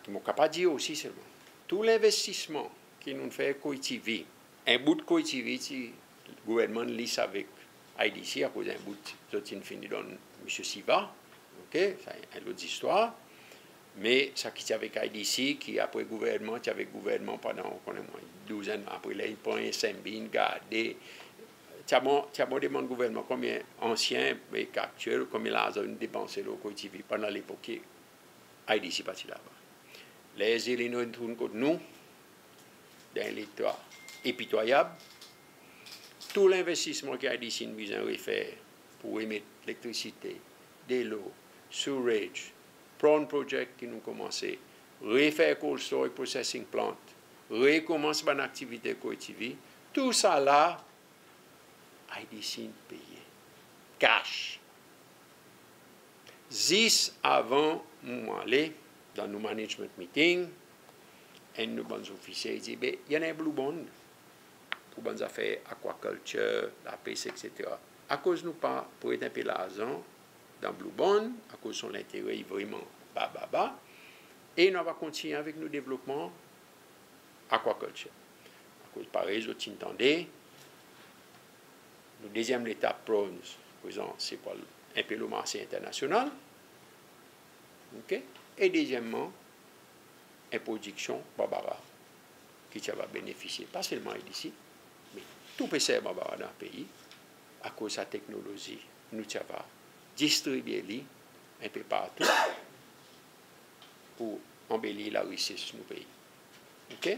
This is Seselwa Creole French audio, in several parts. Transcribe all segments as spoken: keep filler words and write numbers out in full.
Mon kapab dir osi selman, tou lenvestisman ki nou'n fer Koi TV, en bout Koi TV ti gouvernman lease avek I D C, akoz en bout zot ti'n fini donn Msye Siva, oke, sa en lot zistwar. Me sa ki ti avek I D C, ki apre gouvernman, ti avek gouvernman pandan, ou konnen mwan, douzenn, apre ler in pran S M B, in gade, ti a bon, ti a bon demann gouvernman konbyen ansyen ek aktyel, konbyen larzan in depanse lo Koi TV pandan lepok ki I D C pa ti laba. Ler Zilino in retourn kot nou, dan en leta epitwayab, tou lenvestisman ki I D C in bezwen refer pour remet elektrisite, delo, sewerage, prawn project ki nou komanse, refer cold storage processing plant, rekomans bann aktivite Koi TV, tousala I D C in peye cash. Zis avan mon ale dan nou management meeting, enn nou bann zofisye i dir, be, i annan en blue bond pour bann zafer aquaculture, lapes, etsetera. Akoz nou pa pret en pe larzan dan blue bond, akoz son lentere i vreman ba, ba, ba, e nou ava kontinyen avek nou devlopman aquaculture. Akoz parey zot ti'n tande, nou dezyenm letap prawns, prezan, se pou al en pe lo marse enternasyonal. Oke? E dezyenmman, en prodiksyon Barbara ki ti ava benefisye pa selman I D C, me tou peser Barbara dan pei, akoz sa teknolozi nou ti ava distribye li en pe partou pour anbeli larises nou pei. Oke?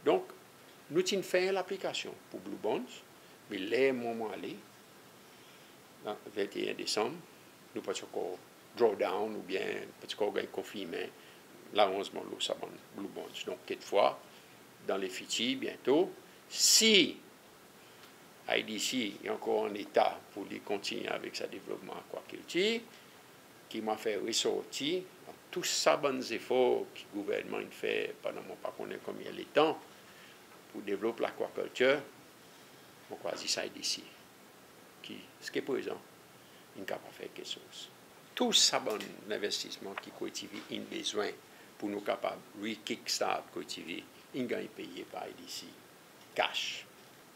Donk, nou ti'n fer laplikasyon pour blue bonds, me ler mwan mon ale, an venteen Desanm, nou pa ti ankor draw down oubyen pa ti ankor ganny konfirmen laranzman lo sa bann blue bonds. Donk, kekfwa, dan lefitir, byento, si I D C i ankor an eta pour li kontinyen avek sa devlopman akwakiltir, ki mon a fer resorti dan tou sa bann zefor ki gouvernman in fer pandan mon pa konnen konbyen letan pour devlop l'aquaculture, mon krwar zis I D C ki ziska prezan in kapab fer keksoz. Tou sa bann lenvestisman ki Koi TV in bezwen pour nou kapab re-kickstart Koi TV, in ganny peye par I D C cash.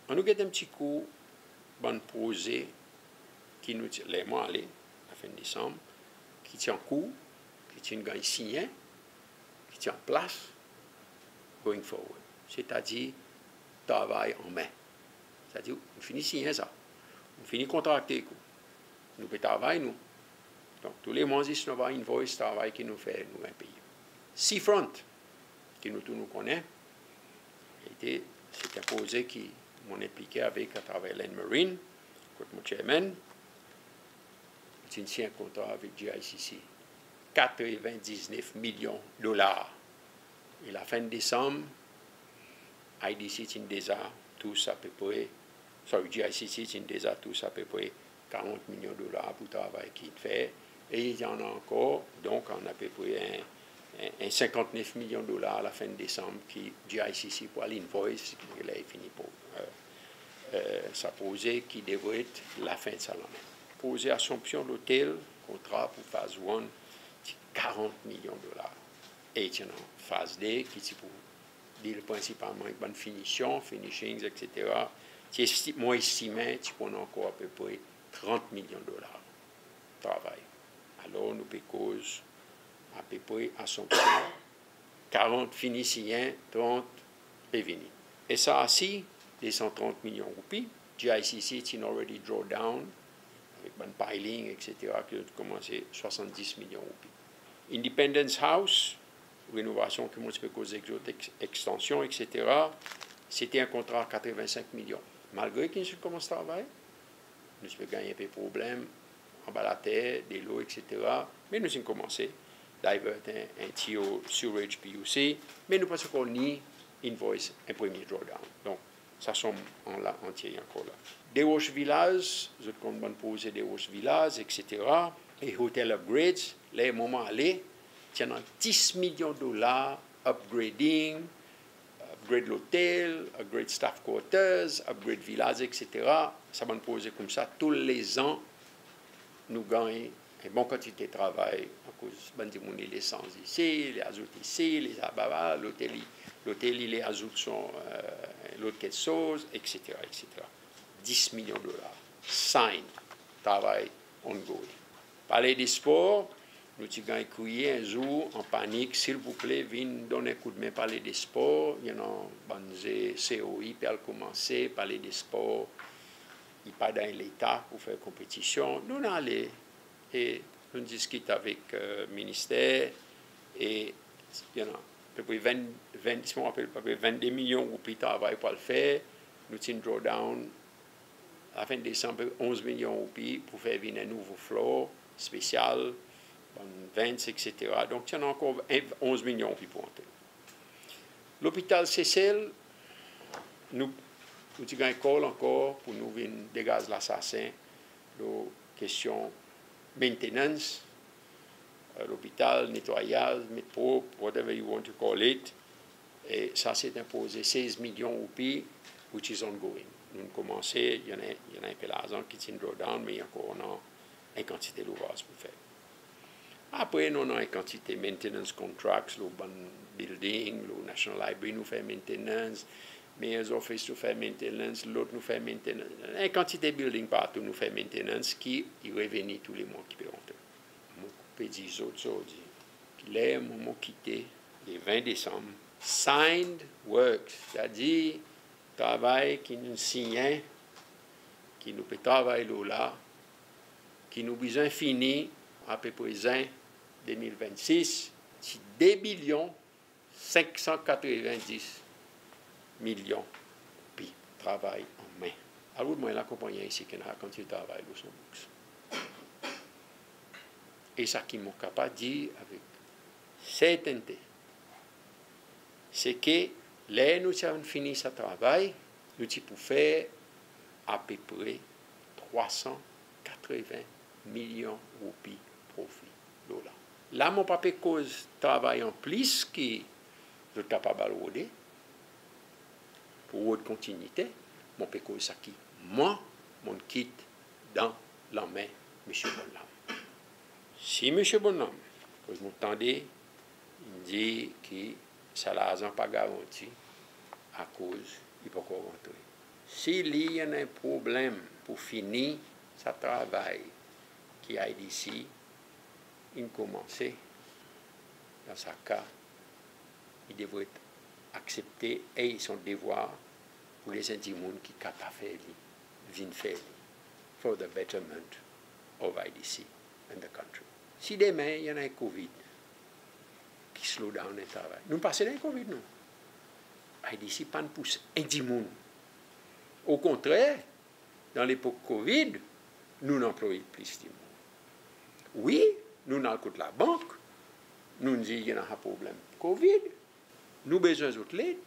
Annou get en pti kou bann proze ki nou ti, ler mwan ale, lafen Desanm, ki ti ankour, ki ti'n ganny sinyen, ki ti an plas, going forward. Setadir travay an men. Setadir, nou fini sinyen sa. Nou fini kontrakte ek ou. Nou pe travay nou. Donk, tou le mwan zis nou ava invoice travay ki nou fer, nou ganny peye. Seafront, ki nou tou nou konnen, i ti, se en proze ki mon enplike avek atraver Land Marine, kot mon chairman, ti'n sinyen en kontra avek G I C C, katreven-diznef milyon dolar. E lafen Desanm, I D C ti'n deza tous apepre, sorry, G I C C ti'n deza tous apepre karant milyon dolar pour travay ki in fer, e i annan ankor, donk, annan apepre en, en, en senkant-nef milyon dolar lafen Desanm ki G I C C pou al invoice, ki ler i fini pour, e, e, sa proze ki devret lafen sa lannen. Proze Assomption Lotel, kontra pour phase one, ti karant milyon dolar. E ti annan phase de ki ti pou deal prensipalman ek bann finisyon, finishings, etsetera. Ti esti-, mon estimen ti pou annan ankor apepre trant milyon dolar travay. Alor, nou pe koz apepre Assomption, karant fini sinyen, trant pe vini. S R C, de san trant milyon roupi, G I C C ti'n already draw down, avek bann piling, etsetera, ki zot komanse swasanndis milyon roupi. Independence House, renovasyon ki mon ti pe koz ek zot, eks-, ekstansyon, etsetera, se ti en kontra katreven-senk milyon. Malgre ki nou'n komans travay, nou ti pe ganny en pe problenm anba later, delo, etsetera. Me nou ti'n komanse divert en, en tiyo sewerage P U C, me nou pa ti ankor ni invoice en premye drawdown. Donk, sa sonm an la, antye ankor la. Desroches Villas, zot konn bann proze Desroches Villas, etsetera. E hotel upgrades, ler mwan mon ale, ti annan dis milyon dolar upgrading, upgrade lotel, upgrade staff quarters, upgrade villas, etsetera. Sa bann proze koumsa, tou le zan, nou ganny en bon kantite travay, akoz bann dimoun i le sanz isi, i le azout isi, i le sa, baba, lotel i, lotel i le azout son, e, lot keksoz, etsetera, etsetera. Dis milyon dolar. Signed. Travay ongoing. Palay de Spor, nou ti ganny kriye en zour an panik, silvouple vin donn en koudmen Palay de Spor, you know, bann ze COI pe al konmanse, Palay de Spor i pa dan leta pour fer konpetisyon. Nou'n ale e nou'n diskit avek, e, minister e, you know, apepre ven, ven, si mon rapel, apepre venn de milyon roupi travay pour al fer, nou ti'n draw down lafen Desanm, apepre onz milyon roupi pour fer vin en nouvo floor spesyal, bann vents, etsetera. Donk, ti annan ankor en, onz milyon roupi pour antre. Lopital Sesel, nou, nou ti ganny call ankor pour nou vin degaz lasasen lo kestyon maintenance, e, lopital, netwayaz, met prop, whatever you want to call it. E sa se en proze sez milyon roupi, which is ongoing. Nou'n konmanse, i annan, i annan en pe larzan ki ti'n draw down, me i ankor annan en kantite louvraz pour fer. Apre, nou annan en kantite maintenance contracts, lo bann building, lo National Library nou fer maintenance, Mayor's Office nou fer maintenance, lot nou fer maintenance. En kantite building partou nou fer maintenance ki i reveni tou le mwan ki pe rantre. Mon pe dir zot zordi ki ler mwan mon kite, le ven Desanm, signed works, setadir travay ki nou'n sinyen, ki nou pe travay lo la, ki nou bezwen fini apepre Zen de mil vennsis, ti de bilyon senk san katreven dis milyon roupi travay an men. Alor, mwan, lakonpannyen isi ki annan kantite travay lo son books. E sa ki mon kapab dir avek sertennte, se ke ler nou ti ava fini sa travay, nou ti pou fer apepre trwa san katreven milyon roupi profi lo la. La, mon pa pe koz travay an plis ki zot kapab al rode, pour rod kontinite, mon pe koz sa ki mwan, mon'n kit dan lanmen Msye Bonhomme. Si Msye Bonhomme, akoz mon tande in dir ki sa larzan pa garanti akoz i pa ankor rantre. Si li i annan problenm pour fini sa travay ki IDC in konmanse, dan sa ka, i devret aksepte e i son devwar pour les dimoun ki kapab fer li, vin fer li, for the betterment of IDC and the country. Si demen i annan en COVID ki slow down en travay, nou pase dan en COVID, nou. IDC pa'n pous en dimoun. Okontrer, dan lepok COVID, nou'n anploy plis dimoun. Wi, nou'n al kot labank, nou'n dir i annan problenm COVID, nou bezwen zot led,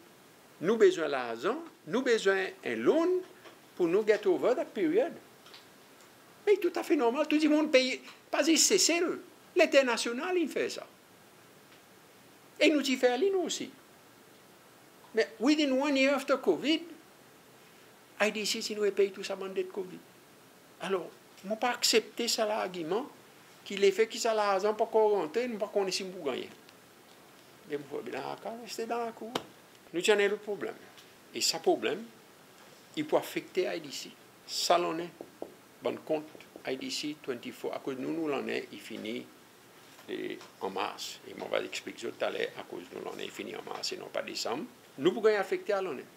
nou bezwen larzan, nou bezwen en loan pour nou get over that period. Me i toutafe normal, tou dimoun pey, pa zis Sesel, lenternasyonal in fer sa. E nou ti fer li nou osi. Me within one year after COVID, IDC ti'n repey tou sa bann det COVID. Alor, mon pa aksepte sa largiman ki lefe ki sa larzan pa ankor rantre, nou pa konnen si nou pou gannyen. Be mon frer, be dan lakour, reste dan lakour. Nou ti annan en lot problenm. E sa problenm, i pou afekte IDC. Sa lannen, bann kont IDC twenty-four, akoz nou, nou lannen i fini e, an Mars. E mon ava eksplik zot taler akoz nou lannen i fini an Mars e non pa Desanm. Nou pou ganny afekte a lannen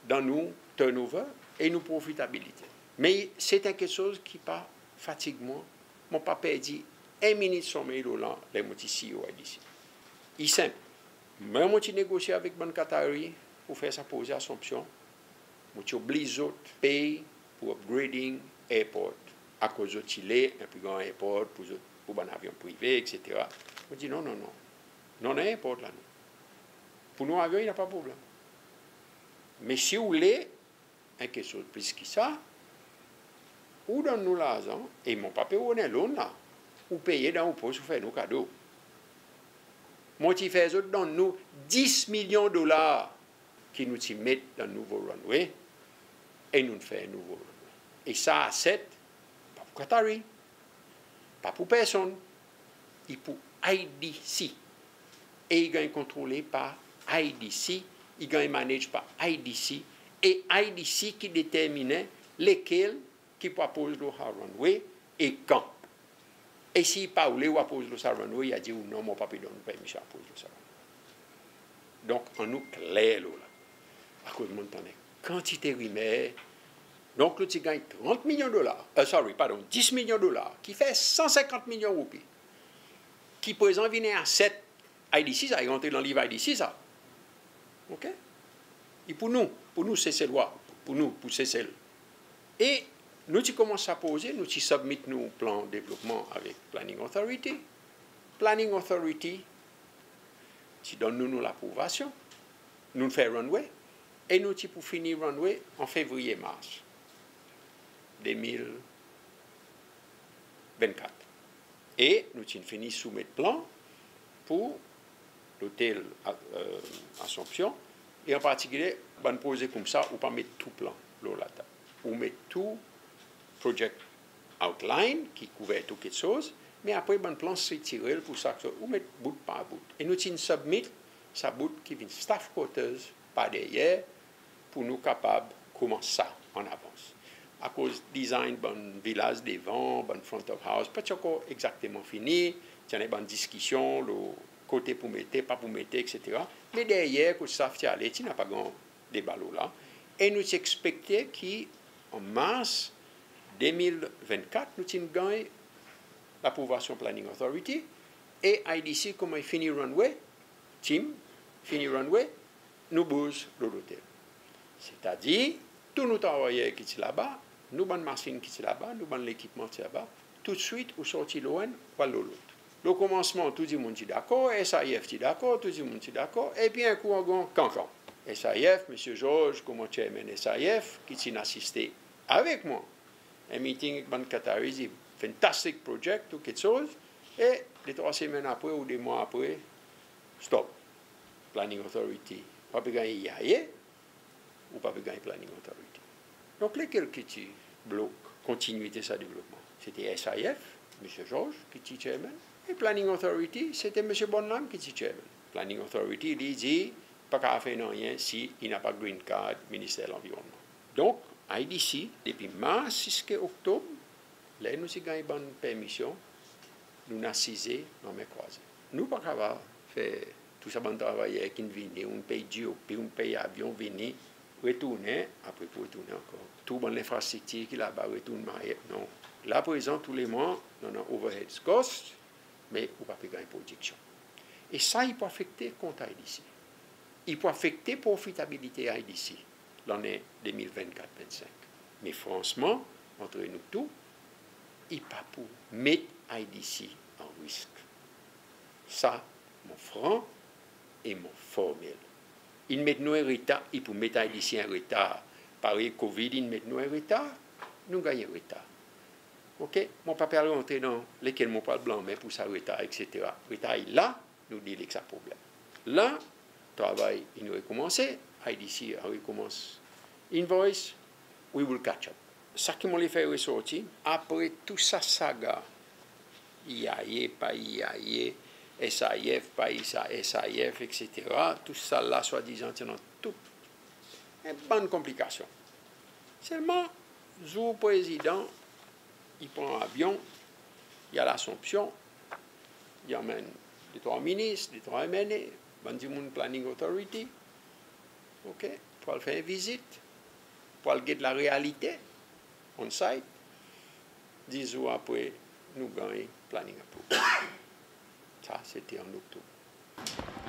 dan nou turnover e nou profitabilite. Me se en keksoz ki pa fatig mwan. Mon pa perdi en minit sonmey lo la ler mon ti CEO IDC. I senp. Mwan mon ti negosye avek bann Qatari pour fer sa proze Assomption. Mon ti obliz zot pey pour upgrading airport, akoz zot ti le en pli gran airport pour zot, pour bann avyon prive, etsetera. Mon dir non, non, non. Nou annan airport la, nou. Pour nou avyon, i napa problenm. Me si ou le en keksoz plis ki sa, ou donn nou larzan, e mon pa pe rod en loan la, ou peye dan ou pos, ou fer nou kado. Mon ti fer zot donn nou dis milyon dolar ki nou ti met dan nouvo runway, e nou'n fer nouvo runway. E sa asset pa pour Qatari. pa pour personn, i pour I D C. E i ganny kontrole par I D C, i ganny manage par I D C, e I D C ki determinen lekel ki pour apoz lo sa runway e kan. E si i pa oule ou apoz lo sa runway, i a dir ou non, mon pa pe donn ou permisyon apoz lo sa runway. Donk, annou kler lo la. Akoz mon'n tann en kantite rimer. Donk, nou ti ganny trant milyon dolar, e, sorry, pardon, dis milyon dolar, ki fer san senkant milyon roupi, ki prezan vin en asset I D C sa, i antre dan liv I D C sa. OK? E pour nou, pour nou Seselwa, pour nou, pour Sesel. E nou ti konmans sa proze, nou ti submit nou plan devlopman avek Planning Authority. Planning Authority ti donn nou, nou laprouvasyon, nou'n fer runway, e nou ti pour fini runway an Fevriye, Mars de mil vennkat. E nou ti'n fini soumet plan pour lotel, e, Assomption, e an partikilye, bann proze koumsa, ou pa met tou plan lo latab. Ou met tou project outline ki kouver tou keksoz, me apre bann plan striktirel pour sak, ou met bout par bout. E nou ti'n submit sa bout ki vin staff quarters par deryer, pour nou kapab konmans sa an avans. Akoz design bann vilaz devan, bann front of house, pa ti ankor egzakteman fini, ti annan bann diskisyon lo kote pour mete, pa pour mete, etsetera. Me deryer, kot staff ti ale, ti napa gran deba lo la. E nou ti ekspekte ki an Mars de mil vennkat, nou ti'n ganny laprouvasyon Planning Authority, e I D C konman i fini runway, tim, fini runway, nou bouz lo lotel. Setadir, tou nou travayer ki ti laba, nou bann masin ki ti laba, nou bann lekipman ti laba, toudswit ou sorti lo enn, ou al lo lot. Lo konmansman, tou dimoun ti dakor, S I F ti dakor, tou dimoun ti dakor, epi en kou, en gran kankan. S I F, Msye Georges, konman chairman S I F, ki ti'n asiste avek mwan en meeting ek bann Qataris, i fantastic project, tou keksoz, e de trwa semenn apre ou de mwan apre, stop. Planning Authority pa pe ganny E I A, ou pa pe ganny Planning Authority. Donk, lekel ki ti blok kontinite sa devlopman? Se ti S I F, Msye Georges, ki ti chairman, e Planning Authority, se ti Msye Bonhomme ki ti chairman. Planning Authority, li dir, pa kapab fer nanryen si i napa green card Minister Lanvironnman. Donk, I D C, depi Mars ziska Oktob, ler nou ti ganny bann permisyon, nou'n asize lanmen krwaze. Nou pa kapab fer tou sa bann travayer ki'n vini, ou'n pey G O P, ou'n pey avyon vini, retournen, apre pour retournen ankor. Tou bann lenfrastriktir ki laba retourn Mayotte, non. La prezan, tou le mwan, nou annan overhead cost, me ou pa pe ganny prodiksyon. E sa, i pou afekte kont I D C. I pou afekte profitabilite I D C lannen de mil vennkat vennsenk. Me fransman, antre nou tou, i pa pou met I D C an risk. Sa, mon fran e mon formel. In met nou an retar, i pou met I D C an retar. Parey COVID in met nou an retar, nou ganny retar. OK? Mon pa pe al rantre dan lekel mon pou al blanmen pour sa retar, etsetera. Retar i la, nou deal ek sa problenm. La, travay in rekonmanse, I D C a rekonmans invoice, we will catch up. Sa ki mon le fer resorti, apre tou sa saga, E I A, pa E I A, S I F, pa sa S I F, etsetera, tou sa la, swadizan, ti annan tou en bann konplikasyon. Selman, zour Prezidan i pran avyon, i al Assomption, i anmenn de trwa minis, de trwa M N A, bann dimoun Planning Authority, OK, pour al fer en vizit, pour al get larealite, on site. Dis zour apre, nou ganny planning approval. Sa, se ti an Oktob.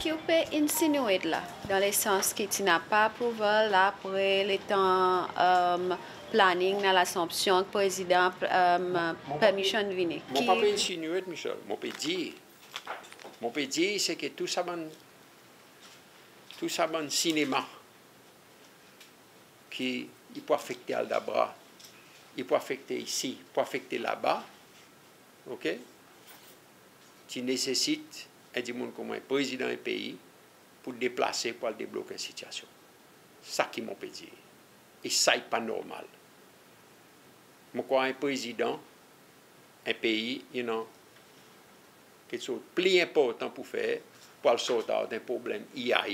Ki ou pe insinuate la, dan lesans ki ti napa approval la apre letan, e, planning dan Assomption, Prezidan, e, permission vini? Mon pa pe insinuate, Michel. Mon pe dir, mon pe dir, se ke tou sa bann, tou sa bann sinema ki i pou afekte Aldabra, i pou afekte isi, pou afekte laba, OK? Ti nesesit en dimoun konman en prezidan en pei pour deplase, pour al deblok en sitiasyon. Sa ki mon pe dir. E sa i pa normal. Mon krwar en prezidan En pei i annan keksoz pli enportan pour fer, pour al sort out en problenm E I A,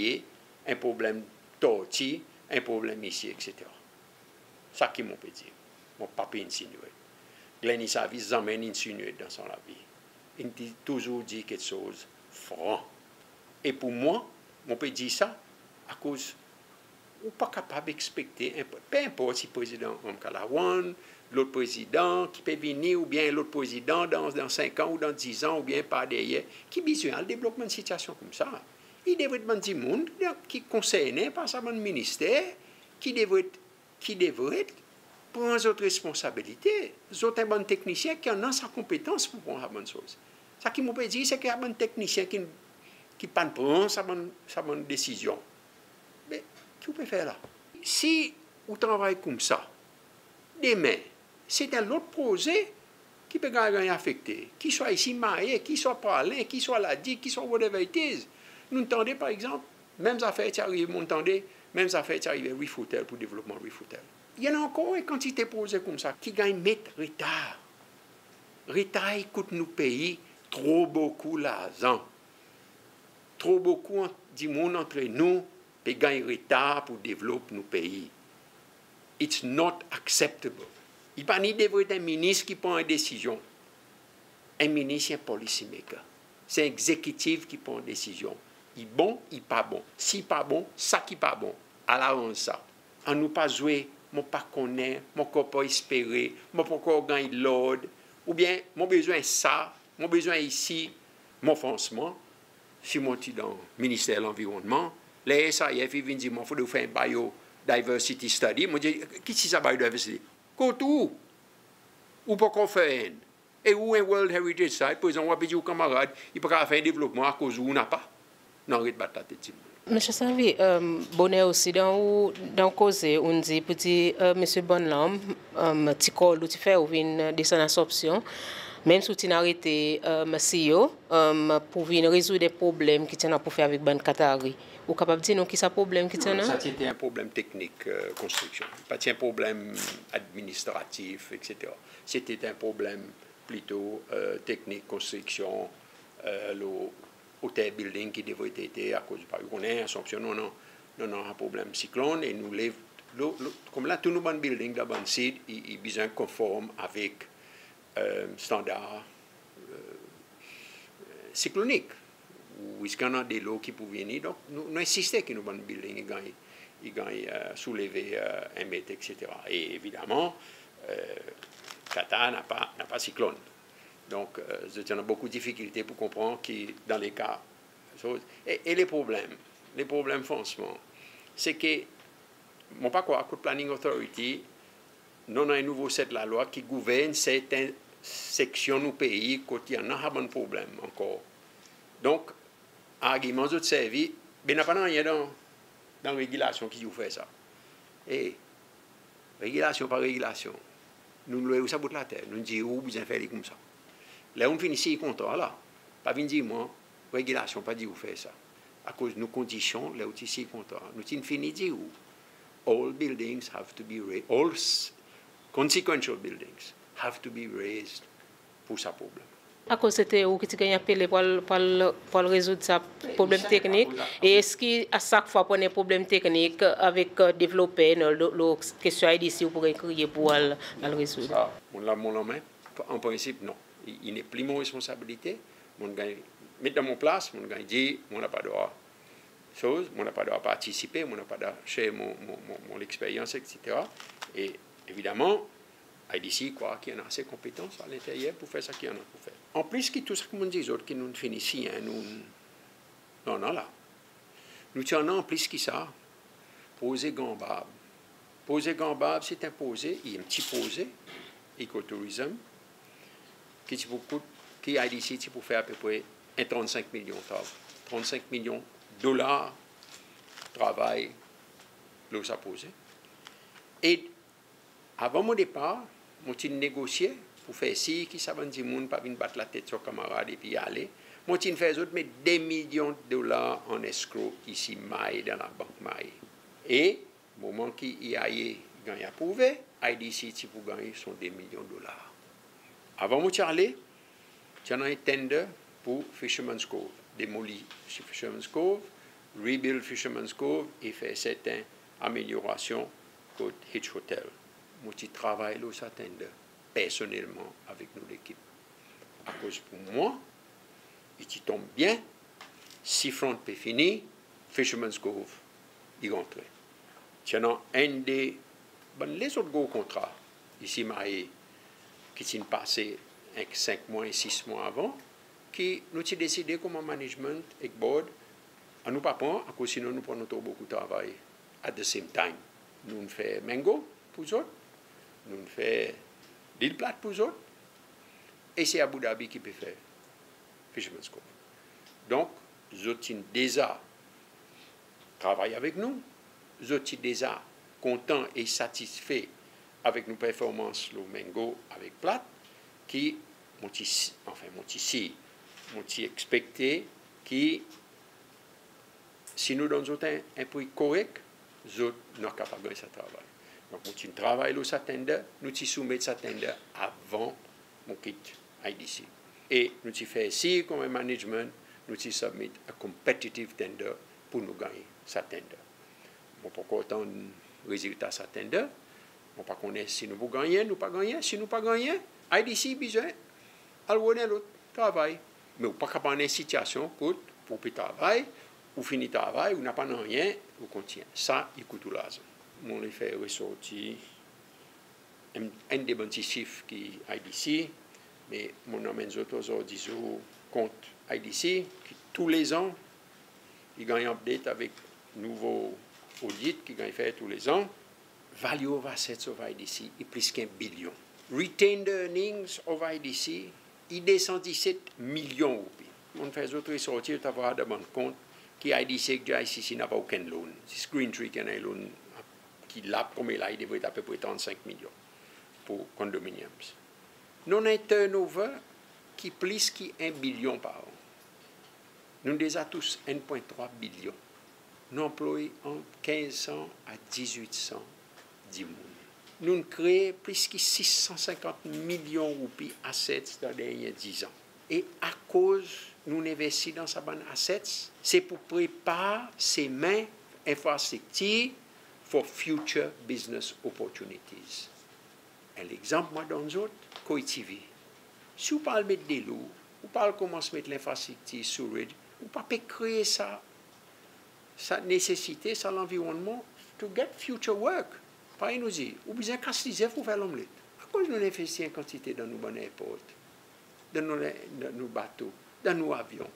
en problenm torti, en problenm isi, etsetera. Sa ki mon pe dir. Mon pa pe insinye. Glenys Savy zanmen in insinye dan son lavi. In ti touzour dir keksoz fran. E pour mwan, mon pe dir sa akoz ou pa kapab ekspekte, pe enport si Prezidan Ramkalawan, lot Prezidan ki pe vini, oubyen lot Prezidan dan, dan senk an ou dan diz an, oubyen par deryer, ki bezwen al devlop bann sitiasyon koumsa. I devret bann dimoun ki konsernen par sa bann minister, ki devret, ki devret pran zot responsabilite. Zot en bann teknisyen ki annan sa konpetans pour pran sa bann soz. Sa ki mon pe dir, se ki sa bann teknisyen ki, ki pa'n pran sa bann, sa bann desizyon. Me ki ou pe fer la? Si ou travay koumsa, demen, se en lot proze ki pe ganny, ganny afekte, ki swa isi Mahe, ki swa Praslin, ki swa La Digue, ki swa whatever it is. Nou'n tande, par egzanp, menm zafer ti arive, mon'n tande, menm zafer ti arive Reef Hotel, pour devlopman Reef Hotel. I annan ankor en kantite proze koumsa ki ganny met retar. Retar i kout nou pei tro bokou larzan. Tro bokou an, dimoun antre nou pe ganny retar pour devlop nou pei. It's not acceptable. I pa ni devret en minis ki pran en desizyon. En minis i en policy maker. Se egzekitif ki pran desizyon. I bon, i pa bon. Si i pa bon, sa ki pa bon, al aranz sa. Annou pa zwe, mon pa konnen, mon ankor pa espere, mon pa ankor ganny lord, oubyen mon bezwen sa, mon bezwen isi. Mwan fransman, si mon ti dan Minister Lanvironnman, ler S I F i vin dir mwan fodre ou fer en biodiversity study, mon dir, ki ti sa biodiversity? Kot ou? Ou pa ankor fer enn. E ou en World Heritage Site, prezan ou a pe dir ou kanmarad i pa kapab fer en devlopman akoz ou napa. Nou aret bat latet dimoun. Msye Savy, boner osi dan ou, dan ou koze, ou'n dir pour dir Msye Bonhomme, ti kol ou ti fer ou vin desann Assomption, menm si ou ti'n arete CEO, pour vin rezoud en problenm ki ti annan pour fer avek bann Qatari. Ou kapab dir nou ki sa problenm ki ti annan? Sa ti en problenm teknik konstriksyon. Pa ti en problenm administratif, etsetera. Se ti en problenm plito teknik konstriksyon, lo oter building ki devret ete, akoz ou konnen Assomption nou annan, nou annan problenm siklonn e nou lev, lo, lo, konmela tou nou bann building dan bann sid i, i bezwen konform avek standar siklonik. Ou riske annan delo ki pou vini. Donk nou, nou ensiste ki nou bann building i ganny, i ganny souleve en met, etsetera. E evidaman Qatar napa, napa siklonn. Donk zot ti annan bokou difikilte pour konpran ki dan le ka, e, e le problenm, le problenm fransman, se ki mon pa krwar kot Planning Authority nou annan en nouvo set lalwa ki gouvern serten seksyon nou pei kot i annan sa bann problenm ankor. Donk argiman zot servi, be napa nanryen dan, dan regilasyon ki dir ou fer sa. E regilasyon pa regilasyon. Nou'n lwe ou sa bout later, nou'n dir ou bezwen fer li koumsa. Ler ou'n fini siny kontra la, pa vin dir mwan regilasyon pa dir ou fer sa. Akoz nou kondisyon, ler ou ti siny kontra, nou ti'n fini dir ou, all buildings have to be ra-, all consequential buildings have to be raised pour sa problenm. Akoz se ti ou ki ti ganny apele pour al, pour al, pour al rezoud sa problenm teknik? E eski a sak fwa pou annan problenm teknik avek devloper, lo, lo kestyon IDC ou pou ganny kriye pour al, al rezoud? Sa, mon lav mon lanmen, an prensip non. I, i nepli mon responsabilite. Mon ganny met dan mon plas, mon ganny dir mon napa drwa soz, mon napa drwa partisipe, mon napa drwa share mon, mon, mon, mon leksperyans, etsetera. E evidaman IDC i krwar ki i annan ase konpetans a lenteryer pour fer sa ki i annan pour fer. Anplis ki tou sa ki mon'n dir zot ki nou'n fini sinyen, nou, nou annan la. Nou ti annan anplis ki sa, proze Grand Barbe. Proze Grand Barbe se ti en proze, i en pti proze, ecotourism, ki ti pou kout, ki IDC ti pou fer apepre en trannsenk milyon, trannsenk milyon dolar travay lo sa proze. E avan mon depar, mon ti'n negosye pour fer sir ki sa bann dimoun pa vin bat latet son kanmarad epi ale. Mon ti'n fer zot met de milyon dolar an escrow isi Mahe, dan labank Mahe. E moman ki EIA ganny aprouve, IDC ti pou ganny son de milyon dolar. Avan mon ti ale, ti annan en tender pour Fisherman's Cove, demoli Fisherman's Cove, rebuild Fisherman's Cove e fer serten amelyorasyon kot Hitch Hotel. Mon ti travay lo sa tender personnelman avek nou lekip. Akoz pour mwan, i ti tonm byen, seafront pe fini, Fisherman's Cove i rantre. Ti annan enn de bann lezot gro kontra isi Mahé ki ti'n pase en senk mwan, sis mwan avan, ki nou ti deside konman management ek board, annou pa pran, akoz sinon nou pran nou tro bokou travay. At the same time, nou'n fer Mengo pour zot, nou'n fer Lil Plat pour zot, e se Abu Dhabi ki pe fer Fisherman's Cove. Donk, zot ti'n deza travay avek nou, zot ti deza kontan e satisfe avek nou performans lo Mengo avek Plat, ki mon ti si, anfen, mon ti si, mon ti ekspekte ki si nou donn zot en, en pri korek, zot nou kapab ganny sa travay. Donk, mon ti'n travay lo sa tender, nou ti soumet sa tender avan mon kit I D C. E nou ti fer sir konman management, nou ti submit a competitive tender pour nou ganny sa tender. Mon pa ankor tann rezilta sa tender. Mon pa konnen si nou pou gannyen, nou pa gannyen. Si nou pa gannyen, I D C bezwen al rod en lot travay. Me ou pa kapab annan en sitiyasyon kot ou pe travay, ou fini travay, ou napa nanryen, ou kontinyen. Sa i kout ou larzan. Mon le fer resorti enn, enn de bann pti sif ki I D C, me mon anmenn zot ozordi zour kont I D C, ki toulezan i ganny update avek nouvo odit ki ganny fer toulezan. Value of assets of I D C i plis ki en bilyon. Retained earnings of I D C i de san diset milyon roupi. Mon'n fer zot resorti, zot a vwar dan bann kont ki I D C ek G I C C napa okenn loan. Zis Green Tree ki annan en loan ki la konmela, i devret apepre trannsenk milyon pour condominiums. Nou annan en turnover ki plis ki en bilyon par an. Nou deza tous enn pwen trwa bilyon. Nou anploy ant kenz san a dizwit san dimoun. Nou'n kree plis ki sis san senkant milyon roupi assets dan dernyen dizan. E akoz nou'n envesti dan sa bann assets, se pour prepar semen, enfrastriktir for future business opportunities. En legzanp mon a donn zot, Koi TV. Si ou pa al met delo, ou pa al konmans met lenfrastriktir sewerage, ou pa pe kree sa, sa nesesite, sa lanvironnman to get future work. Parey nou dir, ou bezwen kas lizef pour fer lonmlet. Akoz nou'n envesti en kantite dan nou bann airport, dan nou, dan nou bato, dan nou avyon?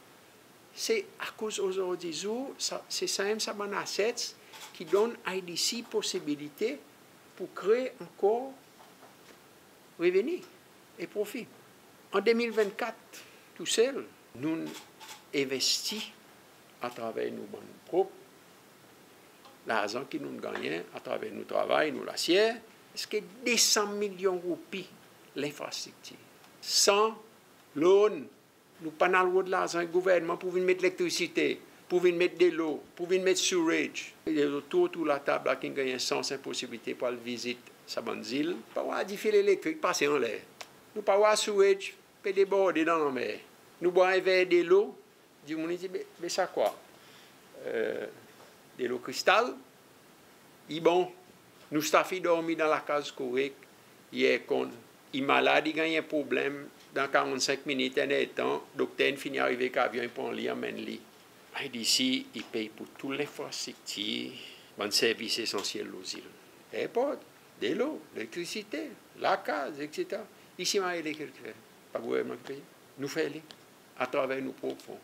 Se akoz ozordi zour, sa, se sanmenm sa bann assets ki donn I D C posibilite pour kree ankor reveni e profi. An de mil vennkat tousel, nou'n envesti atraver nou bann prop larzan ki nou'n gannyen atraver nou travay, nou lasyer, preski de san milyon roupi lenfrastriktir. San loan, nou pa'n al rod larzan ek gouvernman pour vin met elektrisite, pour vin met delo, pour vin met sewerage. E zot tou otour latab la ki'n ganny en sans, en posibilite pour al vizit sa bann zil. Pa war difil elektrik pase anler. Nou pa war sewerage pe deborde dan lanmer. Nou bwar en ver delo, dimoun i dir, be, be sa kwa? E, delo kristal? I bon, nou staff i dormi dan lakaz korek, i aircon. I malad, i ganny en problenm, dan karannsenk minit, enn er tan, dokter in fini arive ek avyon, i pran li, anmenn li. I D C i pey pour tou lenfrastriktir, bann servis esansyel lo zil. Airport, delo, elektrisite, lakaz, etsetera. Isi Mahé, lekel ki fer? Pa gouvernman ki pey? Nou fer li atraver nou prop fon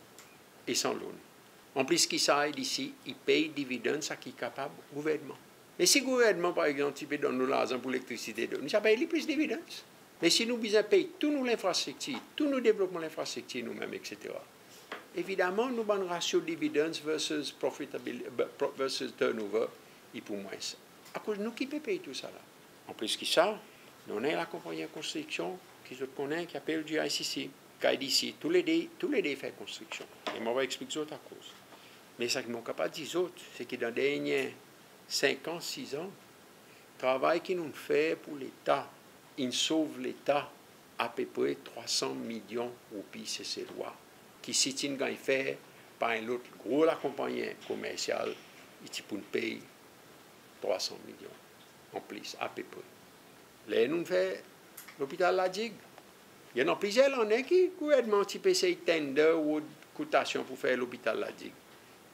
e san loan. Anplis ki sa, I D C i pey dividend sa ki kapab gouvernman. Me si gouvernman, par egzanp, ti pe donn nou larzan pour elektrisite, donk nou ti a pey li plis dividend. Me si nou bezwen pey tou nou lenfrastriktir, tou nou devlopman lenfrastriktir nou menm, etsetera, evidaman nou bann ratio dividends versus profitabil-, versus turnover i pou mwens. Akoz nou ki pe pey tou sa la. Anplis ki sa, nou annan lakonpannyen konstriksyon ki zot konnen ki apel G I C C, I D C, tou le de, tou le de i fer konstriksyon. E mon ava eksplik zot akoz. Me sa ki mon kapab dir zot, se ki dan dernyen senk an, sis an, travay ki nou'n fer pour Leta, in sov Leta apepre trwa san milyon roupi Seselwa, ki si ti'n ganny fer par en lot gro lakonpannyen komersyal, i ti pou'n pey trwa san milyon an plis, apepre. Ler nou'n fer lopital La Digue, i annan plizyer lannen ki gouvernman ti pe sey tender ou kotasyon pour fer lopital La Digue.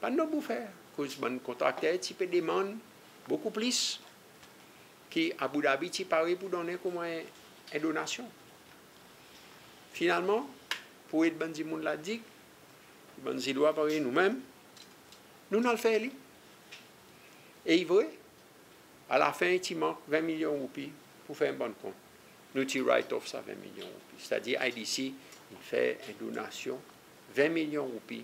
Pa'n nobou fer, akoz bann kontrakter ti pe demann bokou plis ki Abu Dhabi ti pare pour donnen konman en, en donasyon. Finalman, pour ed bann dimoun La Digue, bann Zilwa parey nou menm, nou'n al fer li. E i vre, alafen i ti mank ven milyon roupi pour fer en bann kont. Nou ti write off sa ven milyon roupi. Setadir I D C in fer en donasyon ven milyon roupi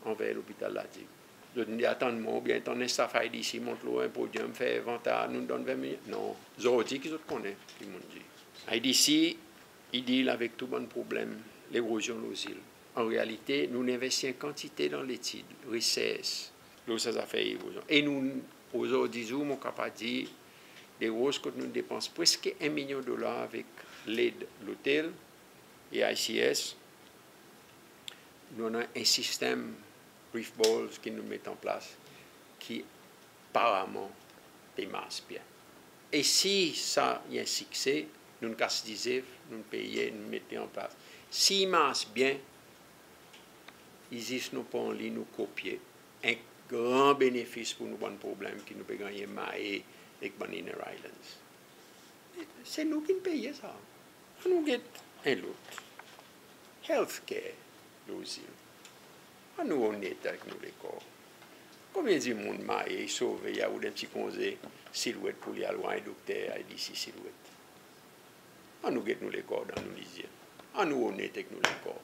anver lopital La Digue. Zot in atann mwan oubyen tann en staff I D C mont lo en podium, fer vantar, nou'n donn ven milyon. Non, zordi ki zot konnen ki mon'n dir. I D C i deal avek tou bann problenm lerozyon lo zil. An realite, nou'n envesti en kantite dan letid, resers lo sa zafer lerozyon. E nou, ozordi zour, mon kapab dir, de roz kot nou depans preski en milyon dolar avek led lotel e I C S, nou annan en sistenm reef balls ki nou met an plas ki aparaman pe mars byen. E si sa i en sikse, nou'n kas dizef, nou'n peye, nou met li an plas. Si i mars byen, i zis nou pran li, nou kopye. En gran benefis pour nou bann problenm ki nou pe gannyen Mahé ek bann inner islands. Se nou ki'n peye sa. Annou get en lot. Healthcare lo zil. Annou onet avek nou lekor. Konbyen dimoun Mahé i sove, i al rod en pti konze Silwet pour li al war en dokter I D C Silwet? Annou get nou lekor dan nou lizye. Annou onet ek nou lekor.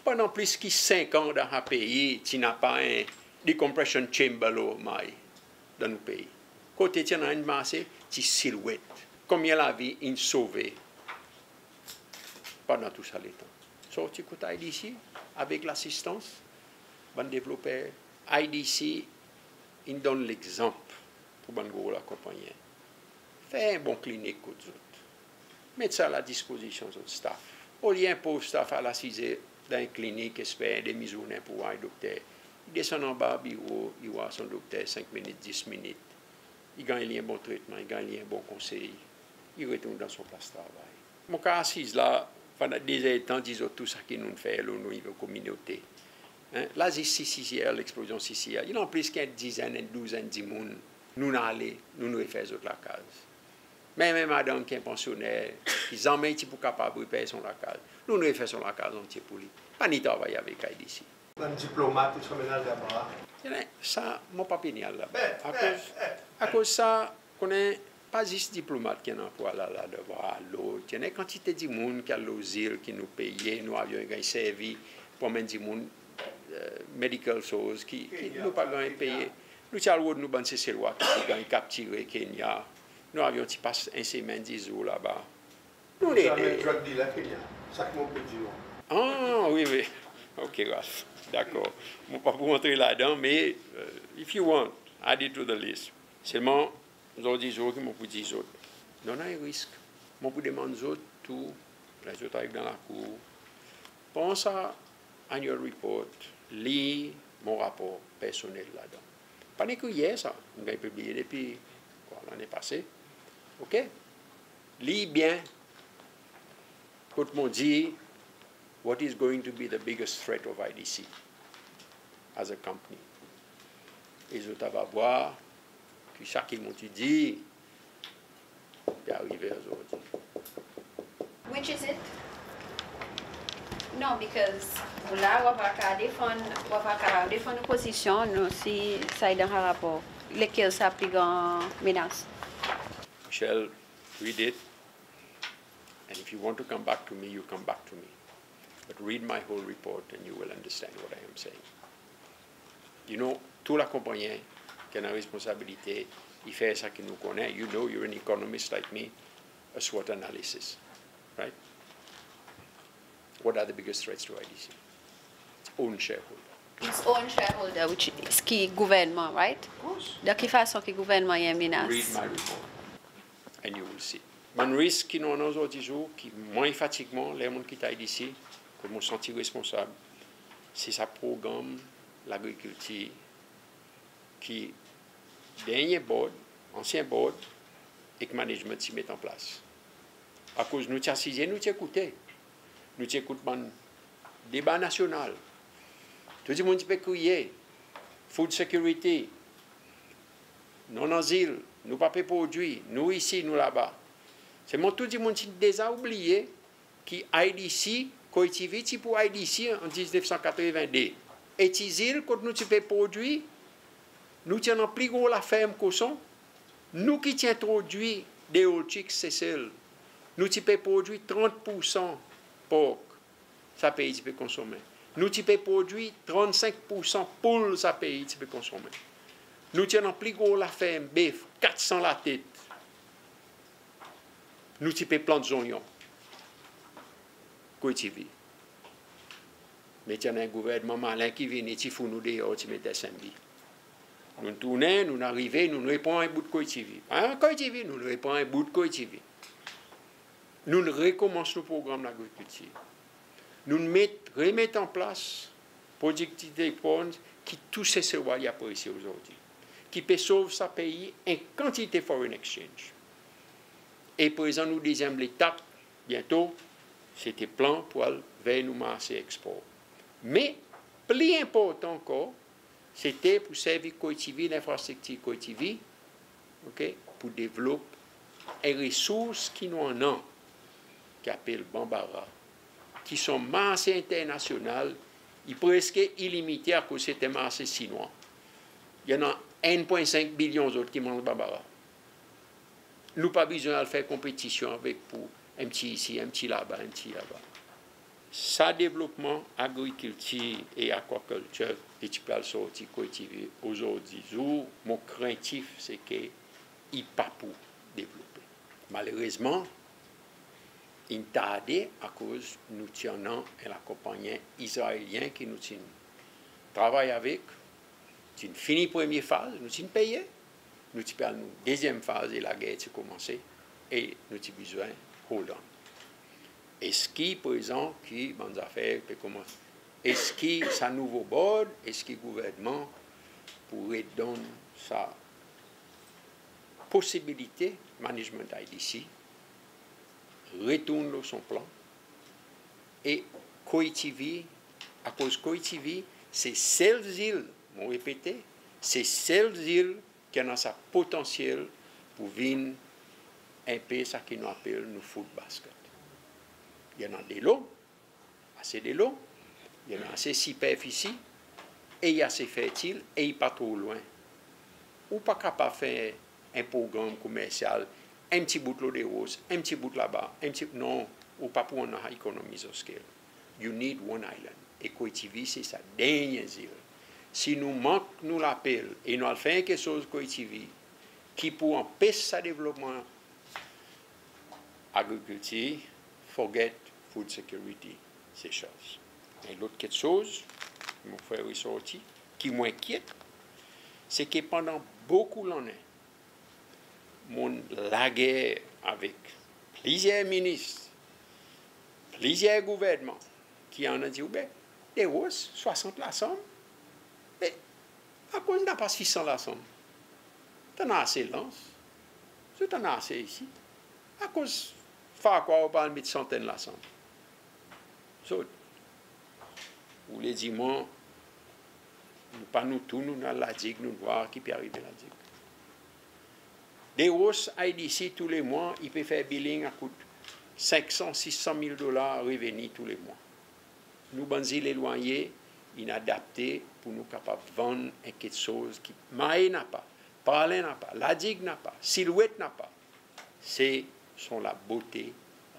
Pandan plis ki senk an dan sa pei, ti napa en decompression chamber lo Mahé dan nou pei. Kote ti annan enn marse, ti Silwet. Konbyen lavi in sove pandan tou sa letan? Sorti kot I D C, avek lasistans bann devloper. I D C in donn legzanp pour bann gro lakonpannyen. Fer en bon klinik kot zot. Met sa a ladispozisyon zot staff. Olye en pov staff al asize dan en klinik, esper en demi zournen pour war en dokter, i desann anba biro, i war son dokter senk minit, dis minit. I ganny li en bon tretman, i ganny li en bon konsey, i retourn dan son plas travay. Mon kapab asiz la pandan de zertan, dir zot tou sa ki nou'n fer lo nou nivo kominote. En, la zis C C C R, leksplozyon C C C R, i annan plis ki en dizenn, en douzenn dimoun, nou'n ale, nou'n refer zot lakaz. Menm en madanm ki en pansyonner, ki zanmen i ti pou kapab reper son lakaz, nou'n refer son lakaz antye pour li. Pa ni travay avek I D C. Bann diplomat, tou sa, menm al laba. Sa, mon pa pe ni al laba. Akoz, akoz sa, konnen, pa zis diplomat ki annan pour al ladan, war lot. I annan en kantite dimoun ki al lo zil, ki nou peye, nou avyon i ganny servi pour anmenn dimoun, eh, medical soz ki, ki nou pa ganny peye. Nou ti al rod nou bann Seselwa ki ti ganny kaptire Kenya. Nou avyon ti pas en semenn, dis zour laba. Nou ede. Drug dealer Kenya, sa ki mon pe dir ou. Ah, wi, wi. Ok, Ralph. Dakor. Mon pa pou antre ladan, me, eh, if you want, add it to the list. Selman, zordi zour ki mon pou dir zot, nou annan en risk. Mon pou demann zot tou, ler zot ariv dan lakour, pran sa annual report, lir mon rapor personnel ladan. Pa nek yer sa, in ganny pibliye depi, kwa, lannen pase. Ok? Lir byen kot mon dir what is going to be the biggest threat of I D C as a company. E zot ava war ki sa ki mon ti dir pe arive ozordi. Which is it? Non, because ou la, ou ava kapab defann, ou ava kapab defann ou pozisyon, nou, si sa i dan sa rapor. Lekel sa pli gran menas? Michelle, read it. And if you want to come back to me, you come back to me. But read my whole report and you will understand what I am saying. You know, tou lakonpannyen ki annan responsabilite, i fer sa ki nou konnen. You know, you're an economist like me, a SWOT analysis, right? What are the biggest threats to I D C? Its own shareholder. Its own shareholder, which is ki gouvernman, right? Of course. Dan ki fason ki gouvernman i en menas? Read my report and you will see. Bann risk ki nou annan ozordi zour ki mwan i fatig mwan, ler mon kit IDC, kot mon santi responsab, se sa progranm lagrikiltir ki dernyen board, ansyen board ek management ti met an plas. Akoz nou ti asize, nou ti ekoute. Nou ti ekout bann deba nasyonal. Tou dimoun ti pe kriye, food security, nou annan zil, nou pa pe prodwi, nou isi, nou laba. Selman tou dimoun ti deza oubliye ki IDC, Koi TV ti pour IDC an diznef san katreven de. E ti zil kot nou ti pe prodwi, nou ti annan pli gro laferm koson, nou ki ti entrodwir de old chicks Sesel. Nou ti pe prodwi trant poursan pork sa pei ti pe konsonmen. Nou ti pe prodwi trannsenk poursan poul sa pei ti pe konsonmen. Nou ti annan pli gro laferm bef, kat san latet. Nou ti pe plant zonyon. Koi TV. Me ti annan en gouvernman malen ki vini, ti fout nou deor, ti met SMB. Nou'n tournen, nou'n arive, nou'n repran en bout Koi TV. Pa Koi TV, nou'n repran en bout Koi TV. Nou'n rekonmans nou progranm lagrikiltir. Nou'n met, remet an plas productivity bonds ki tou Seselwa i apresye ozordi, ki pe sov sa pei en kantite foreign exchange. E prezan nou dezyenm letap byento, se ti plan pour al ver nou marse ekspor. Me pli enportan ankor, se ti pour servi Koi TV, lenfrastriktir Koi TV, OK, pour devlop en resours ki nou annan, ki apel Banbara, ki son marse enternasyonal, i preske ilimite akoz se en marse sinwa. I annan en pwen senk bilyon zot ki manz Banbara. Nou pa bezwen al fer konpetisyon avek pour en pti isi, en pti laba, en pti laba. Sa devlopman agrikiltir e aquaculture ki ti pe al sorti Koi TV ozordi zour, mon krentif se ke i pa pou devlope. Malerezman, in tarde akoz nou ti annan en lakonpannyen Izraelyen ki nou ti'n travay avek, ti'n fini premye faz, nou ti'n peye, nou ti pe al nou dezyenm faz e lager ti konmanse e nou ti bezwen hold on. Eski prezan ki bann zafer pe konmanse, eski sa nouvo board, eski gouvernman pou redonn sa posibilite management IDC retourn lo son plan e Koi TV, akoz Koi TV se sel zil, mon repete, se sel zil ki annan sa potansyel pour vin en pe sa ki nou apel nou food basket. I annan delo, ase delo, i annan ase siperfisi, e i ase fertil, e i pa tro lwen. Ou pa kapab fer en progranm komersyal, en pti bout lo Deros, en pti bout laba, en pti, non, ou pa pou annan economies of scale. You need one island. E Koi TV se sa dernyen zil. Si nou mank nou lapel e nou al fer keksoz Koi TV ki pou anpes sa devlopman agrikiltir, forget food security Seychelles. En lot keksoz mon fer resorti ki mon enkyet, se ke pandan bokou lannen, mon'n lager avek plizyer minis, plizyer gouvernman ki annan dir, be, Deros, swasant lasanm, be, akoz napa sis san lasanm? Zot annan ase lans, zot annan ase isi. Akoz Farquhar ou pa al met santenn lasanm? So, ou le dir mwan, nou pa nou tou, nou'n al La Digue, nou'n vwar ki pe arive La Digue. Deros IDC tou le mwan, i pe fer billing a kout senk san, sis san mil dolar reveni tou le mwan. Nou bann zil elwanye, in adapte pour nou kapab vann en keksoz ki Mahé napa, Praslin napa, La Digue napa, Silhouette napa. Se son labote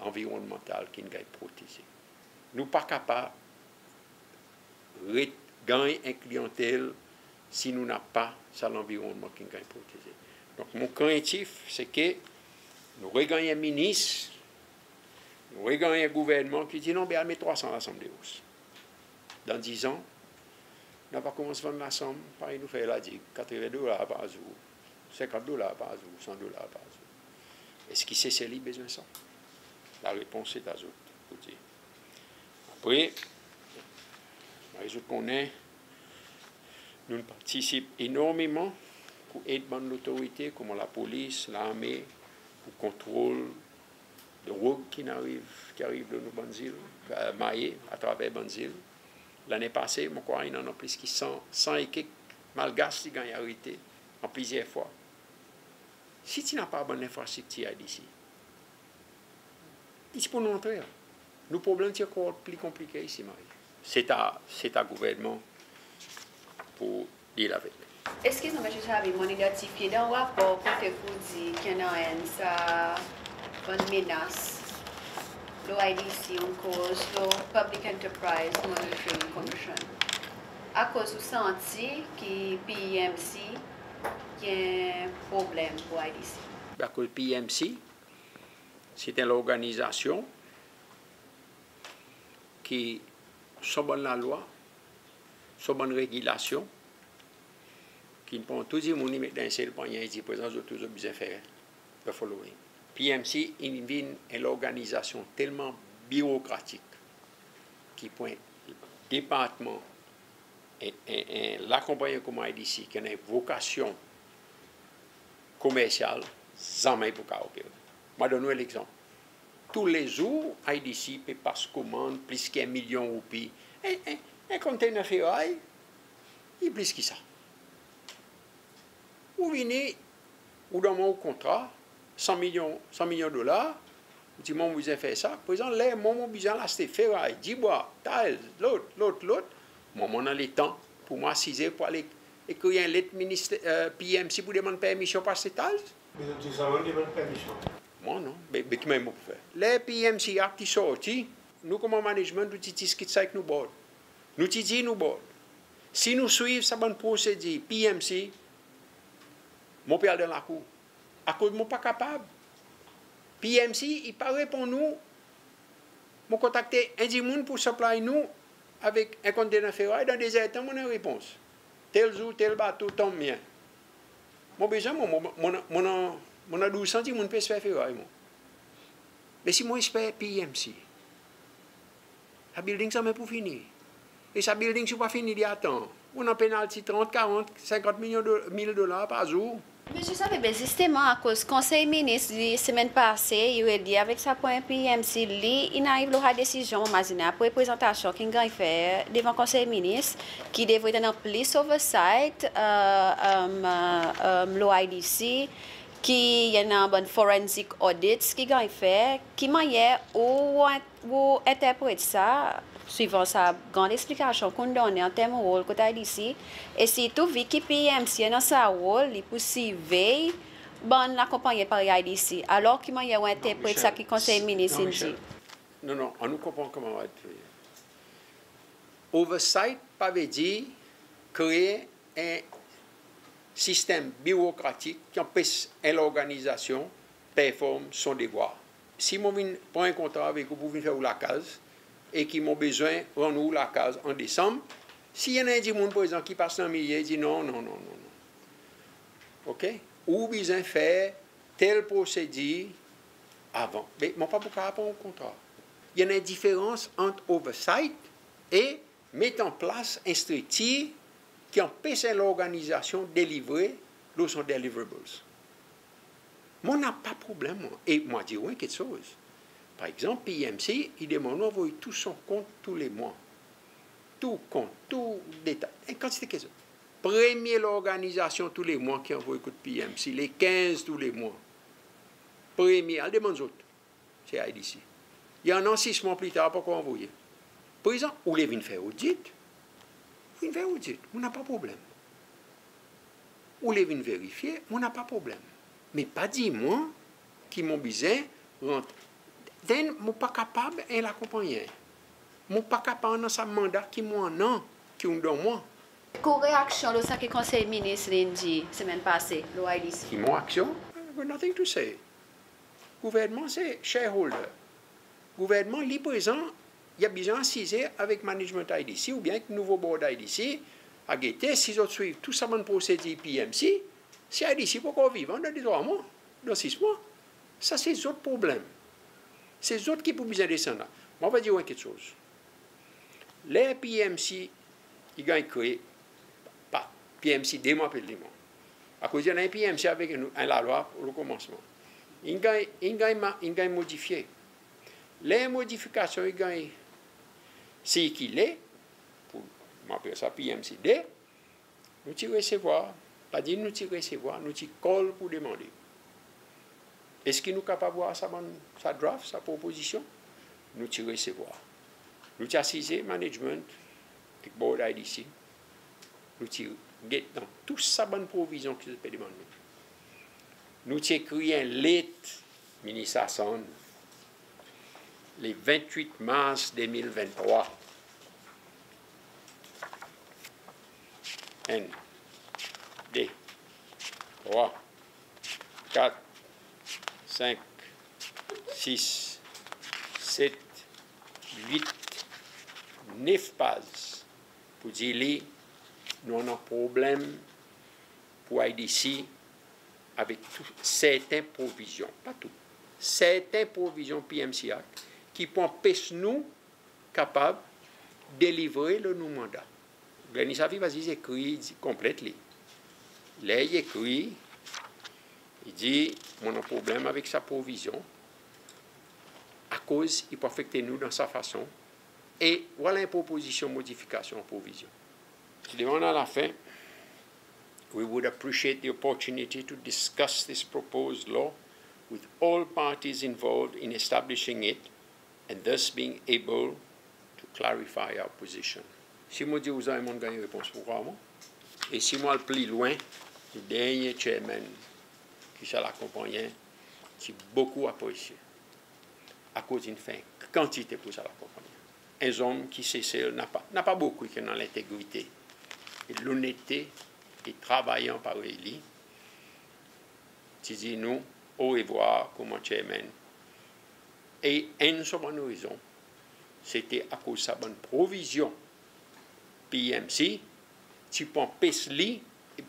anvironnmantal ki'n ganny proteze. Nou pa kapab re-, ganny en kliyantel si nou napa sa lanvironnman ki'n ganny proteze. Donk, mon krentif, se ke nou reganny en minis, nou reganny en gouvernman ki dir, non, be al met trwa san lasanm Deros. Dan dizan, nou ava konmans vann lasanm, parey nou fer La Digue, katreven dolar par zour, senkant dolar par zour, san dolar par zour. Eski Sesel i bezwen sa? Larepons se a zot pou dir. Apre, zot konnen, nou'n partisip enormeman pou ed bann lotorite, konman lapolis, larme, pou kontrol drog ki'n ariv, ki ariv lo nou bann zil, Mahe, atraver bann zil. Lannen pase, mon krwar in annan plis ki san, san e kek Malgas ti ganny arete an plizyer fwa. Si ti napa bann lenfrastriktir IDC, i ti pou nou antre. Nou problenm ti ankor pli konplike isi, Mahe. Se a, se a gouvernman pou deal avek. Eskiz mwan, Msye Sabi, mon'n idantifye dan rapor kote pou dir ki annan sa bann menas lo IDC, an koz lo Public Enterprise Monitoring Commission. Akoz ou santi ki PEMC i en problenm pou IDC? Akoz PEMC, se en lorganizasyon ki son bann lalwa, son bann regilasyon, ki'n pran tou dimoun, i met dan en sel pannyen, i dir prezan zot tou zot bezwen fer the following. PEMC in vin en lorganizasyon telman birokratik ki pou en departman, en, en, en lakonpannyen konman IDC, ki annan en vokasyon komersyal, zanmen i pou kapab opere. Mon a donn ou en legzanp. Toulezour, IDC pe pas komann plis ki en milyon roupi. En, en, en container feray, i plis ki sa. Ou vini, ou donn mwan ou kontra, san milyon, san milyon dolar, ou dir mwan mon bezwen fer sa. Prezan, ler mwan mon bezwen al aste feray, dibwa, tiles, lot, lot, lot, mwan mon annan letan pour mwan asize pour al ek-, ekrir en let minister, e, PEMC pour demann permisyon pour aste tiles? Me zot dir sa, demann permisyon. Mwan non, be, be ki mannyer mon pou fer? Ler PEMC Act i sorti, nou konman management, nou ti diskit sa ek nou board. Nou ti dir nou board, si nou swiv sa bann prosedir PEMC, mon pe al dan lakour. Akoz mon pa kapab. PEMC i pa reponn ou. Mon kontakte en dimoun pour supply nou avek en container feray, dan dezertan mon annan en repons. Tel zour, tel bato tonm, byen. Mon bezwen, mon, mon, mon, mon, mon annan douz san dimoun pe esper feray, mwan. Me si mon esper PEMC, sa building zanmen pou fini. E sa building, si ou pa fini li a tan, ou annan penalti trant, karant, senkant milyon do-, mil dolar par zour. Msye Sabi, be zisteman, akoz Konsey Minis, li, semenn pase, i revin avek sa pwen PEMC, li, in ariv lo sa desizyon, mon mazinen, apre prezantasyon ki'n ganny fer devan Konsey Minis, ki devret annan plis oversight, e, e, e, e, lo IDC, ki i annan bann forensic audits ki ganny fer, ki mannyer ou, ou enterpret sa, swivan sa gran leksplikasyon ki ou'n donnen an term rol kot IDC, e sirtou vi ki PEMC annan sa rol, li pou sirvey bann lakonpannyen parey IDC. Alor, ki mannyer ou enterpret sa ki Konsey Minis in dir? Non, non, annou konpran koman ou a dir. Oversight pa vedir kree en sistenm birokratik ki anpes en lorganizasyon perform son devwar. Si mon vin pran en kontra avek ou pour vin fer ou lakaz, e ki mon bezwen rann ou lakaz an Desanm, si i annan en dimoun prezan ki pas dan milye, i dir non, non, non, non, non. OK? Ou bezwen fer tel prosedir avan. Me mon pa pou kapab pran ou kontra. I annan en diferans ant oversight e met an plas en striktir ki anpes en lorganizasyon delivre lo son deliverables. Mon napa problenm, mwan. E mon a dir ou en keksoz. Par egzanp, PEMC, i demann ou anvoy tou son kont tou le mwan. Tou kont, tou detay. En kantite keksoz. Premye lorganizasyon tou le mwan ki anvoy kot PEMC, le kenz tou le mwan. Premye, al demann zot. Se IDC. I annan sis mwan pli tar, pa ankor anvoye. Prezan, ou le vin fer odit, vin fer odit, mon napa problenm. Ou le vin verifye, mon napa problenm. Me pa dir mwan ki mon bezwen rant. Then, mon pa kapab en lakonpannyen. Mon pa kapab annan sa manda ki mon annan, ki ou'n donn mwan. Ki ou reaksyon lo sa ki Konsey Minis in dir semenn pase lo IDC? Ki mon aksyon? I've got nothing to say. Gouvernman se shareholder. Gouvernman, li prezan, i a bezwen asize avek management IDC oubyen avek nouvo board IDC, a gete si zot swiv tou sa bann prosedir PEMC, si IDC pa ankor vivan dan de trwa mwan, dan sis mwan. Sa se zot problenm. Se zot ki pou bezwen desann la. Mon ava dir ou en keksoz. Ler PMC i ganny kree, pa PMC de mon apel li mwan. Akoz i annan en PMC avek en, en lalwa o komansman. In ganny, in ganny ma-, in ganny modifye. Ler modifikasyon i ganny sirkile, pou, mon apel sa PMC de, nou ti resevwar, pa dir nou ti resevwar, nou ti call pou demande. Eski nou kapab war sa bann, sa draft, sa propozisyon? Nou ti resevwar. Nou ti asize management ek board IDC. Nou ti get dan tou sa bann provizyon ki zot pe demann nou. Nou ti ekrir en let Minis Hassan, le vennwit Mars de mil venntrwa. Enn, de, trwa, kat, senk, sis, set, wit, nef paz pou dir li nou annan problenm pour IDC avek tou, serten provizyon, pa tou, serten provizyon PMC Act ki pou anpes nou kapab delivre lo nou manda. Glenys Safi pa zis ekrir, i konplet li. Ler i ekrir, i dir mon annan problenm avek sa provizyon, akoz i pou afekte nou dan sa fason, e vwala en propozisyon modifikasyon provizyon. Ki demann alafen, we would appreciate the opportunity to discuss this proposed law with all parties involved in establishing it and thus being able to clarify our position. Si mon dir ou sa, mon ganny repons pou ou mwan. E si mon al pli lwen, dernyen chairman ki sa lakonpannyen ti bokou apresye. Akoz in fer en kantite pour sa lakonpannyen. En zonm ki Sesel napa, napa bokou ki annan lentegrite e lonetete e travayan parey li, ti dir nou orevwar konman chairman. E enn son bann rezon, se ti akoz sa bann provizyon PMC ti pou anpes li,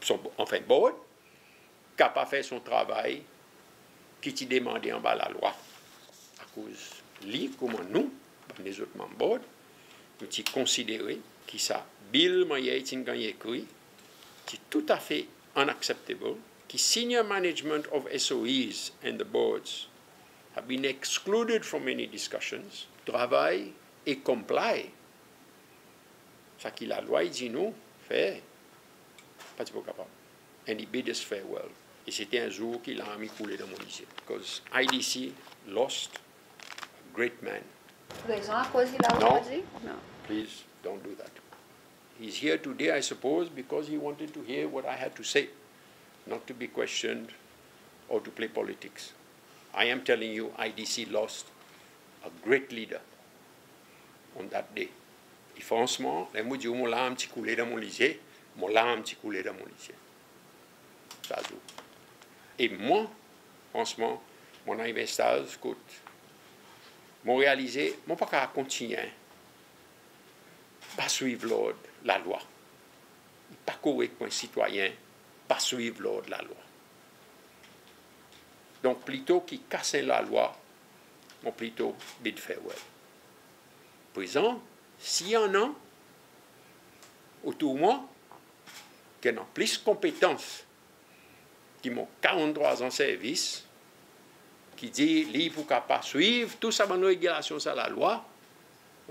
son, anfen, board, kapab fer son travay ki ti demande anba lalwa. Akoz li, konman nou, bann lezot manm board, nou ti konsidere ki sa bill, mannyer i ti'n ganny ekri, ti toutafe unacceptable, ki senior management of SOEs and the boards have been excluded from any discussions, travay e comply sa ki lalwa i dir nou fer, pa ti pou kapab. And he bid us farewell. E se ti en zour ki larm i koule dan mon lizye. Because IDC lost a great man. Rezon akoz li la ozordi? Non. Please, don't do that. He's here today, I suppose, because he wanted to hear what I had to say, not to be questioned or to play politics. I am telling you, IDC lost a great leader on that day. E fransman, ler mon dir ou mon larm ti koule dan mon lizye, mon larm ti koule dan mon lizye sa zour. E mwan, fransman, mon ariv en staz kot mon realize mon pa kapab kontinyen pa swiv lord lalwa. I pa korek pour en sitwayen pa swiv lord lalwa. Donk, plito ki kas en lalwa, mon plito bid farewell. Prezan, si i annan otour mwan ki annan plis konpetans ki mon karanntrwa an servis, ki dir li pou kapab swiv tou sa bann regilasyon sa lalwa,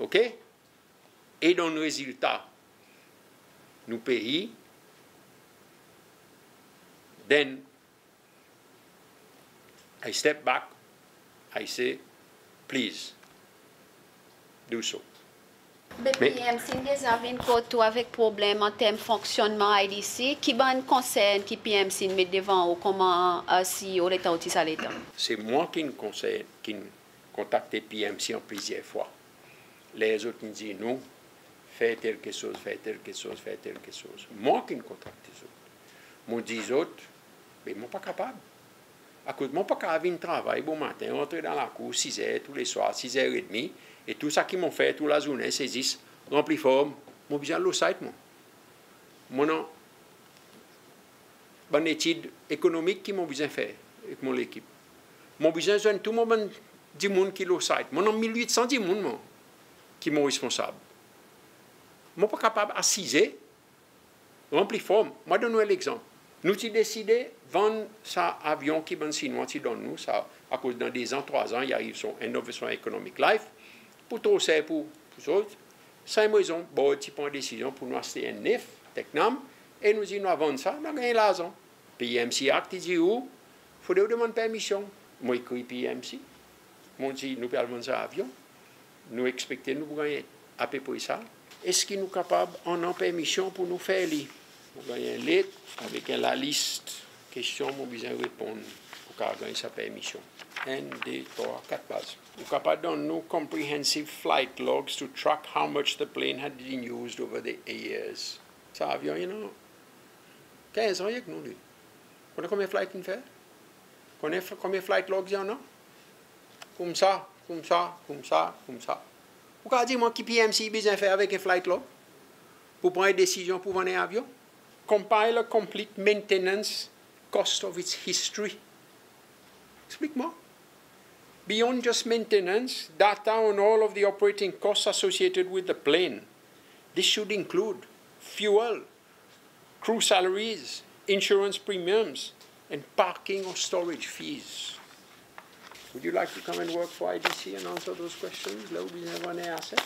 OK? E donn rezilta nou pei, then I step back, I say, please, do so. Be PMC in deza vin kot ou avek problenm an term fonksyonnman IDC, ki bann konsern ki PMC in met devan ou konman CEO letan ou ti sa letan? Se mwan ki'n konsern, ki'n kontakte PMC an plizyer fwa. Ler zot in dir nou, fer tel keksoz, fer tel keksoz, fer tel keksoz. Mwan ki'n kontakte zot. Mon dir zot, be mon pa kapab. Akoz mon pa kapab vin travay bomaten, rantre dan lakour siz er touleswar, siz er edmi, e tou sa ki mon fer tou lazournen se zis ranpli form. Mon bezwen al lo site mwan. Mon annan bann etid ekonomik ki mon bezwen fer ek mon lekip. Mon bezwen zwenn tou mon bann dimoun ki lo site. Mon annan mil wit san dimoun, mwan, ki mon responsab. Mon pa kapab asize, ranpli form. Mon a donn ou en legzanp. Nou ti deside vann sa avyon ki bann Sinwan ti donn nou, sa, akoz dan de zan, trwa zan, i ariv son end of son economic life, pour tro ser pour, pour zot. Sanmenm rezon, board ti pran desizyon pour nou aste en nef, Tecnam, e nou dir nou a vann sa, nou a ganny larzan. PEMC Act i dir ou, fodre ou demann permisyon. Mon ekrir PEMC, mon dir nou pe al vann sa avyon, nou ekspekte nou pou ganny apepre sa. Eski nou kapab annan permisyon pour nou fer li? Mon ganny en let avek en lalis kestyon mon bezwen reponn pour kapab ganny sa permisyon. En, de, trwa, kat paz. Ou kapab donn nou comprehensive flight logs to track how much the plane had been used over the years? Sa avyon i annan kenz an avek nou li. Konnen konbyen flight in fer? Konnen f-, konbyen flight logs i annan? Koumsa, koumsa, koumsa, koumsa. Ou kapab dir mwan ki PEMC i bezwen fer avek en flight log pour pran en desizyon pour vann en avyon? Compile a complete maintenance cost of its history. Eksplik mwan. Beyond just maintenance, data on all of the operating costs associated with the plane. This should include fuel, crew salaries, insurance premiums, and parking or storage fees. Would you like to come and work for IDC and answer those questions? Ler ou bezwen vann en aset.